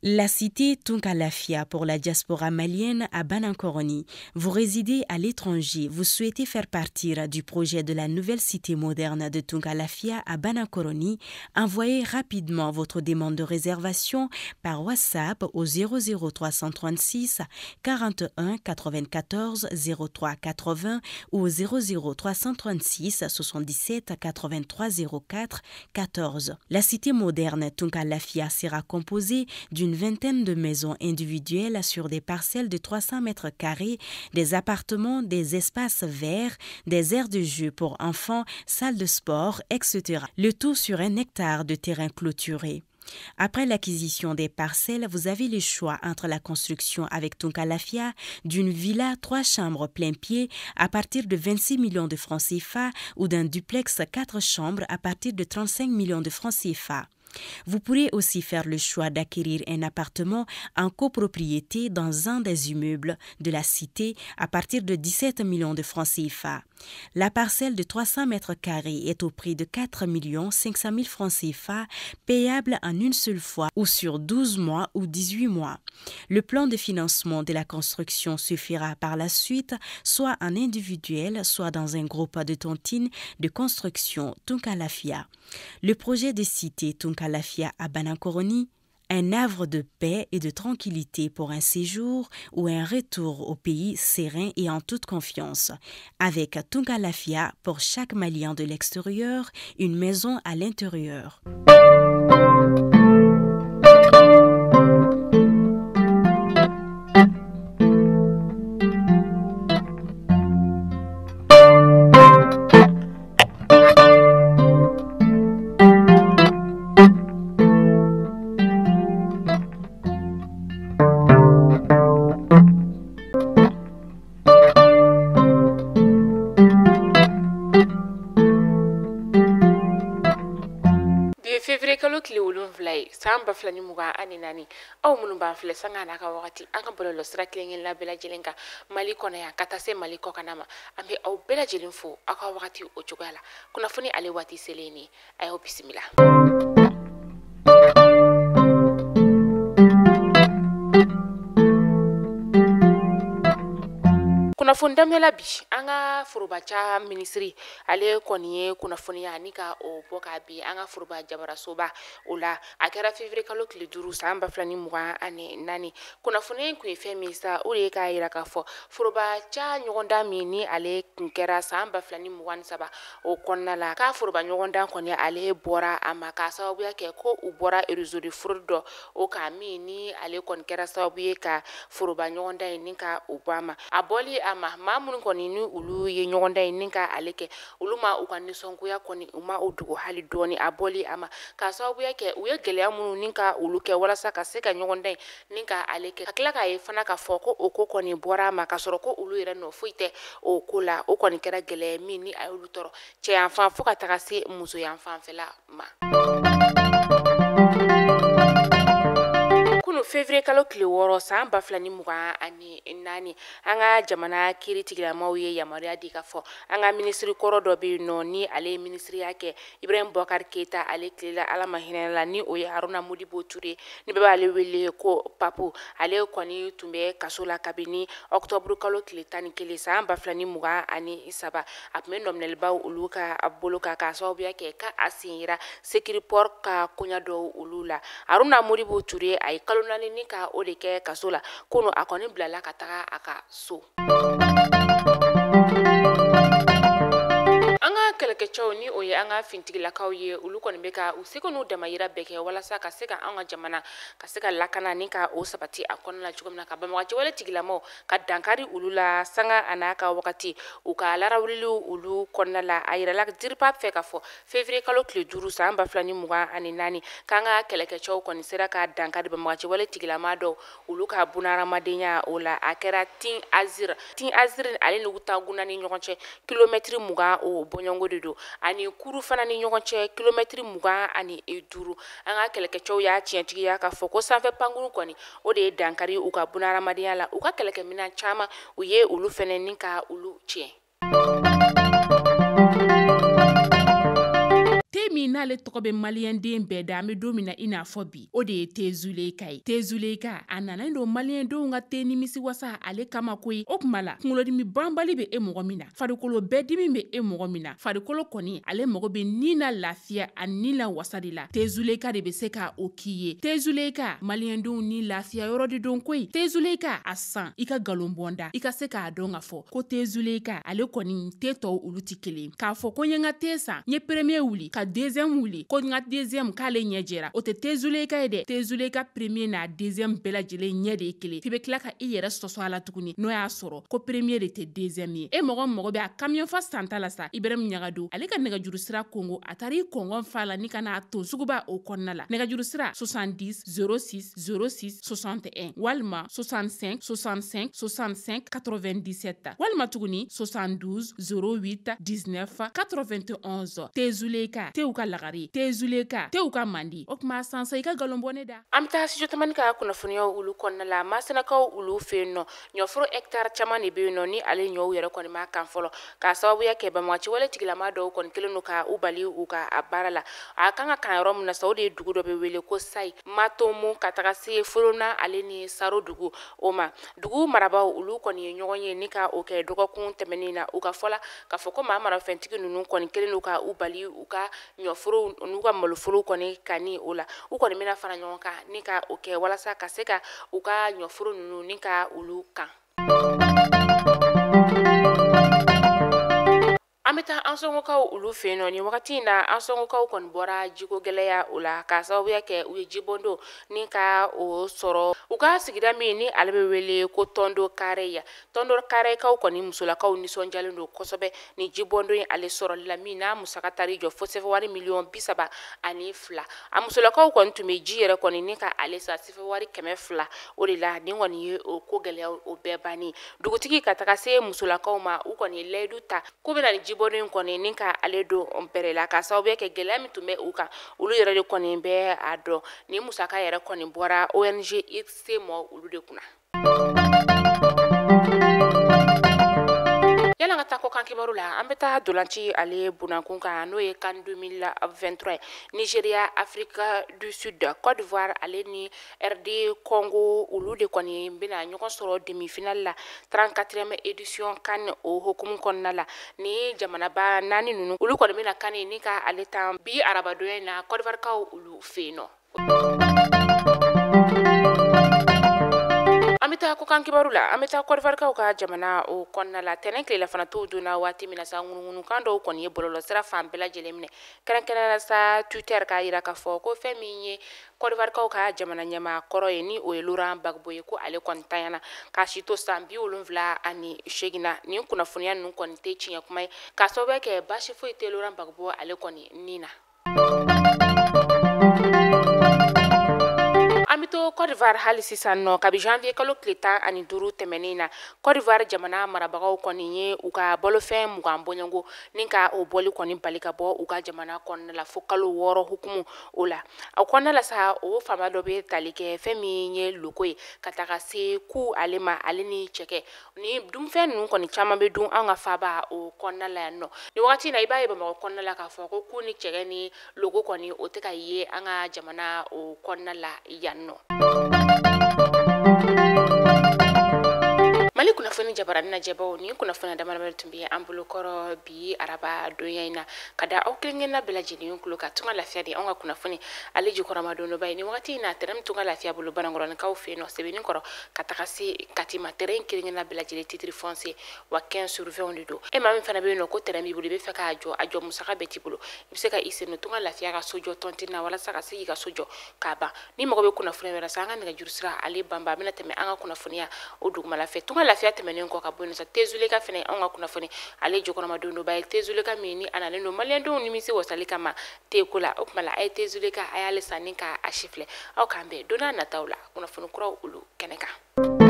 La cité Tunka-Lafia pour la diaspora malienne à Banankoroni. Vous résidez à l'étranger, vous souhaitez faire partir du projet de la nouvelle cité moderne de Tunka-Lafia à Banankoroni. Envoyez rapidement votre demande de réservation par WhatsApp au 00336 41 94 03 80 ou 00336 77 83 04 14. La cité moderne Tunka-Lafia sera composée d'une vingtaine de maisons individuelles sur des parcelles de 300 mètres carrés, des appartements, des espaces verts, des aires de jeu pour enfants, salles de sport, etc. Le tout sur 1 hectare de terrain clôturé. Après l'acquisition des parcelles, vous avez le choix entre la construction avec Tunka-Lafia d'une villa 3 chambres plein pied à partir de 26 millions de francs CFA ou d'un duplex 4 chambres à partir de 35 millions de francs CFA. Vous pourrez aussi faire le choix d'acquérir un appartement en copropriété dans un des immeubles de la cité à partir de 17 millions de francs CFA. La parcelle de 300 mètres carrés est au prix de 4 500 000 francs CFA, payable en une seule fois ou sur 12 mois ou 18 mois. Le plan de financement de la construction se fera par la suite, soit en individuel, soit dans un groupe de tontines de construction Tunka-Lafia. Le projet de cité Tunka-Lafia à Banankoroni, un havre de paix et de tranquillité pour un séjour ou un retour au pays serein et en toute confiance. Avec Tunka-Lafia, pour chaque Malien de l'extérieur, une maison à l'intérieur. San 2024 aw minnu b'an filɛ sanga n'a ka wagati an ka bɔlɔlɔ sira kelen kelenna bɛɛ lajɛlen kan Mali kɔnɔ yan ka taa se Mali kɔkanna ma, an bɛ aw bɛɛ lajɛlen fo aw ka wagati o cogoya la. Kunnafoni ale waati selen ni a y'aw bisimila. Kunnafoni daminɛ la bi, an ka forobaca minisiri ale kɔni ye kunnafoniya ani ka o bɔ k'a bin an ka foroba jabarasoba o la. A kɛra février kalo tile 5 san 2024. Kunnafoni in kun ye fɛn min sa, o de ye k'a yira k'a fɔ forobaca ɲɔgɔndan min ni ale kun kɛra san 2023 o kɔnɔna la, k'a foroba ɲɔgɔndan kɔni ale bɔra a ma k'a sababuya kɛ ko u bɔra réseau de fraude dɔ o kan min ni ale kɔni kɛra sababu ye ka foroba ɲɔgɔndan in ni ka o bɔ a ma. A bɔli a ma, maa minnu kɔni ni olu ye ɲɔgɔndan in ni ka ale kɛ, olu ma u ka nisɔngoya kɔni u ma o dogo hali dɔɔni a bɔli a ma, k'a sababuya kɛ u ye gɛlɛya minnu ni ka olu kɛ walasa ka se ka ɲɔgɔndan in ni ka ale kɛ. Ka tila k'a ye fana k'a fɔ ko o ko kɔni bɔra a ma k'a sɔrɔ ko olu yɛrɛ nɔ foyi tɛ o ko la. O kɔni kɛra gɛlɛya min ni a y'olu tɔɔrɔ cɛyanfan fo ka taga se musoyanfanfɛla ma. Février kalo tile 6 san 2024, an ka jamana kiiritigilamaw ye yamaruya di k'a fɔ an ka minisiri kɔrɔ dɔ bɛ yen nɔ ni ale ye minisiriya kɛ Ibrahim Boubacar Keita, ale tilela Ala ma hinɛ la, ni o ye Haruna Modibo Toure, ni bɛɛ b'ale wele ko Papu. Ale kɔni tun bɛ kaso la kabini octobre kalo tile 11 san 2023. A tun bɛ nɔminɛlibaw olu ka bolo kan k'a sababuya kɛ k'a sen yira Sécuriport ka koɲa dɔw olu la. Haruna Modibo Toure a ye kalo 4 ni ka o de kɛ kaso la, kono a kɔni bilala ka taga a ka so. An ka kɛlɛkɛcɛw ni o ye an ka fintigilakaw ye, olu kɔni bɛ ka u seko n'u damayira bɛɛ kɛ walasa ka se ka an ka jamana ka se ka lakana ni ka o sabati a kɔnɔna la cogo min na, ka banbagaciwale tigilamaw ka dankari olu la sanga a n'a ka wagati u ka larawuliliw olu kɔnɔna la. A yirala DIRPA fɛ k'a fɔ février kalo tile 5 san 2024 k'an ka kɛlɛkɛcɛw kɔni sera ka dankari banbagaciwale tigilama dɔw olu ka bunahadamadenya o la. A kɛra Tin Azir, Tin Azir ale n'u taguna ni ɲɔgɔn cɛ kilomɛtiri 20 o bɔɲɔgɔnko de don, ani kuru fana ni ɲɔgɔn cɛ kilomɛtiri 25. An ka kɛlɛkɛcɛw y'a tiɲɛtigiya k'a fɔ ko sanfɛ pankuru kɔni o de ye dankari u ka bunahadamadenya la. U ka kɛlɛkɛminɛn caman u ye olu fɛnɛ ni ka olu tiɲɛ. Te min n'ale tɔgɔ bɛ maliyɛnden bɛɛ da, an bɛ don min na i n'a fɔ bi, o de ye te Zuleyika ye. Te Zuleyika a nana don maliyɛndenw ka te nimisi wasa ale kama koyi. O tuma la kunkolodimi banbali bɛ e mɔgɔ min na, farikolo bɛɛ dimi bɛ e mɔgɔ min na, farikolo kɔni ale mago bɛ ni na lafiya a ni la wasa de la, te Zuleyika de bɛ se ka o k'i ye. Te Zuleyika maliyɛndenw ni lafiya yɔrɔ de don koyi. Te Zuleyika a san i ka nkalon bɔnda, i ka se k'a dɔn k'a fɔ ko te Zuleyika ale kɔni te tɔw olu tɛ kelen. K'a fɔ ko n ye n ka te san, n ye premier wuli ka deuxième wuli, ko n ka deuxième k'ale ɲɛ jɛra, o tɛ te Zuleyika ye dɛ. Te Zuleyika premier n'a deuxième bɛɛ lajɛlen ɲɛ de ye kelen. F'i bɛ tila ka i yɛrɛ sɔsɔ a la tuguni n'o y'a sɔrɔ ko premier de tɛ deuxième ye. E mɔgɔ mago bɛ a camion fa santa la sa, Ibrahim Ɲagado ale ka nɛgɛjuru sira kongo, a taara i kɔngɔn fa la ni ka n'a ton suguba o kɔnɔna la. Nɛgɛjuru sira 70 06 06 61 walima 65 65 65 97 walima tuguni 72 08 19 91. Te Zuleyika tew ka lagare, te Zuleyika tew ka mandi. O tuma sansa i ka nkalon bɔ ne da. An bɛ taa studio tamani ka kunnafoniyaw olu kɔnɔna la. Masinakaw olu fɛ yen nɔ, ɲɔforo hectare caman de bɛ yen nɔ ni ale ɲɔw yɛrɛ kɔni ma kan fɔlɔ, k'a sababuya kɛ banbagaci wale tigilama dɔw kɔni kɛlen don ka u bali u ka a baara la. A kan ka kan yɔrɔ min na sa, o de ye dugu dɔ bɛ wele ko Sayi Matomo ka taga se Forona ale ni Saro dugu o ma. Dugu marabaaw olu kɔni ye ɲɔgɔn ye ni ka o kɛ dɔgɔkun tɛmɛnen na. U ka fɔ la k'a fɔ ko maa marafɛntigi ninnu kɔni kɛlen don ka u bali u ka ɲɔforo n'u ka maloforo kɔni kanni o la. U kɔni bɛna fara ɲɔgɔn kan ni ka o kɛ walasa ka se ka u ka ɲɔforo ninnu ni ka olu kan. An bɛ taa Ansɔngokaw olu fɛ yen nɔ. Nin wagati in na Ansɔngokaw kɔni bɔra jiko gɛlɛya o la k'a sababuya kɛ u ye jibɔndon ni ka o sɔrɔ u ka sigida min ni ale bɛ wele ko Tɔndo Kare. Tɔndo Karekaw kɔni musolakaw nisɔndiyalen don kosɛbɛ ni jibɔndon in ale sɔrɔli la, min n'a musaka taar'i jɔ fo sefawari miliyɔn 32. A musolakaw kɔni tun bɛ ji yɛrɛ kɔni ni ka ale san sefawari 200 o de la. Nin kɔni ye o ko gɛlɛya o bɛɛ bannen. Dugutigi ka taga se musolakaw ma, u kɔni ye layidu ta k'u bɛna ni jibɔndon in kɔni ni ka ale don bɛrɛ la, k'a sababuya kɛ gɛlɛya min tun bɛ u kan, olu yɛrɛ de kɔni bɛ a dɔn. Nin musaka yɛrɛ kɔni bɔra ONG XC mɔ olu de kunna. Yala ka taa kɔkan kibaru la, an bɛ taa dolanci ale bunankun kan, n'o ye CAN 2023 Nigeria, Afrique du Sud, Côte d'Ivoire ale ni RD Congo olu de kɔni bɛna ɲɔgɔn sɔrɔ demi-finale la 34e édition CAN o hukumu kɔnɔna la. Ni jamanaba naani ninnu olu kɔni bɛna CAN ni ka ale tan bi arabadonya in na Côte d'Ivoire kaw olu fɛ yen nɔ. An bɛ taa kɔkan kibaru la, an bɛ taa Côte d'Ivoire kaw ka jamana o kɔnɔna la. Tɛnɛn tilelafana t'o donna waati min na sa, ŋunuŋunukan dɔw kɔni ye bɔlɔlɔsira fan bɛɛ lajɛlen minɛ, kɛrɛnkɛrɛnnenya la sa Twitter k'a jira k'a fɔ ko fɛn min ye Côte d'Ivoire kaw ka jamana ɲɛmaa kɔrɔ ye ni o ye Laurent Gbagbo ye, ko ale kɔni tanyana k'a si to san 78 na. Nin kunnafoniya ninnu kɔni tɛ tiɲɛ kuma ye, k'a sababuya kɛ baasi foyi tɛ Laurent Gbagbo ale kɔni ni na. An bɛ to Côte d'Ivoire hali sisan nɔ, kabi janvier kalo tile 15 tɛmɛnen na, Côte d'Ivoire jamana marabagaw kɔni ye u ka balofɛn 20 bɔɲɔgɔnko ni ka o bɔli kɔni bali ka bɔ u ka jamana kɔnɔna la fo kalo 6 hukumu o la. O kɔnɔna la sa, o faama dɔ bɛ tali kɛ fɛn min ye loko ye ka taga se ku ale ma, ale ni cɛkɛ. Ni dunfɛn ninnu kɔni caman bɛ dun an ka faaba o kɔnɔna la yan nɔ. Nin wagati in na, i b'a ye Bamakɔ kɔnɔna la k'a fɔ ko ku ni cɛkɛ ni loko kɔni o tɛ ka ye an ka jamana o kɔnɔna la yan nɔ. Mali kunnafoni jabarani lajɛbaw, nin kunnafoni damadama tun bɛ an bolo kɔrɔ bi araba donya in na, ka da aw kelen-kelenna bɛɛ lajɛlen tulo kan. Tunga lafiya de anw ka kunnafoni ale jukɔrɔma dondoba ye. Nin wagati in na, tɛrɛn min Tunga lafiya bolo Banankɔrɔnikaw fɛ yen nɔ, Sebenikɔrɔ ka taga se Kati ma, tɛrɛn kelen-kelenna bɛɛ lajɛlen titre foncier wa 15 sur 20 de don. E maa min fana bɛ yen nɔ ko tɛrɛn b'i bolo, i bɛ fɛ k'a jɔ, a jɔ musaka bɛɛ t'i bolo, i bɛ se ka i sen don Tunga lafiya ka sojɔ tɔntin na walasa ka se k'i ka so jɔ k'a ban. Ni mago bɛ kunnafoniya wɛrɛ sa, an ka nɛgɛjuru sira ale banba, a bɛna tɛmɛ an ka kunnafoniya o dugumala fɛ. Tunga lafiya tɛmɛnen kɔ ka bɔ yen sa, Tezuleka fɛnɛ anw ka kunnafoni ale jukɔrɔma dondoba ye. Tezuleka min ni a nalen don maliyɛndenw nimisi wasali kama teko la. O tuma la a ye Tezuleka a y'ale san ni k'a si filɛ. Aw k'an bɛn don n'a nataw la kunnafoni kuraw olu kɛnɛ kan.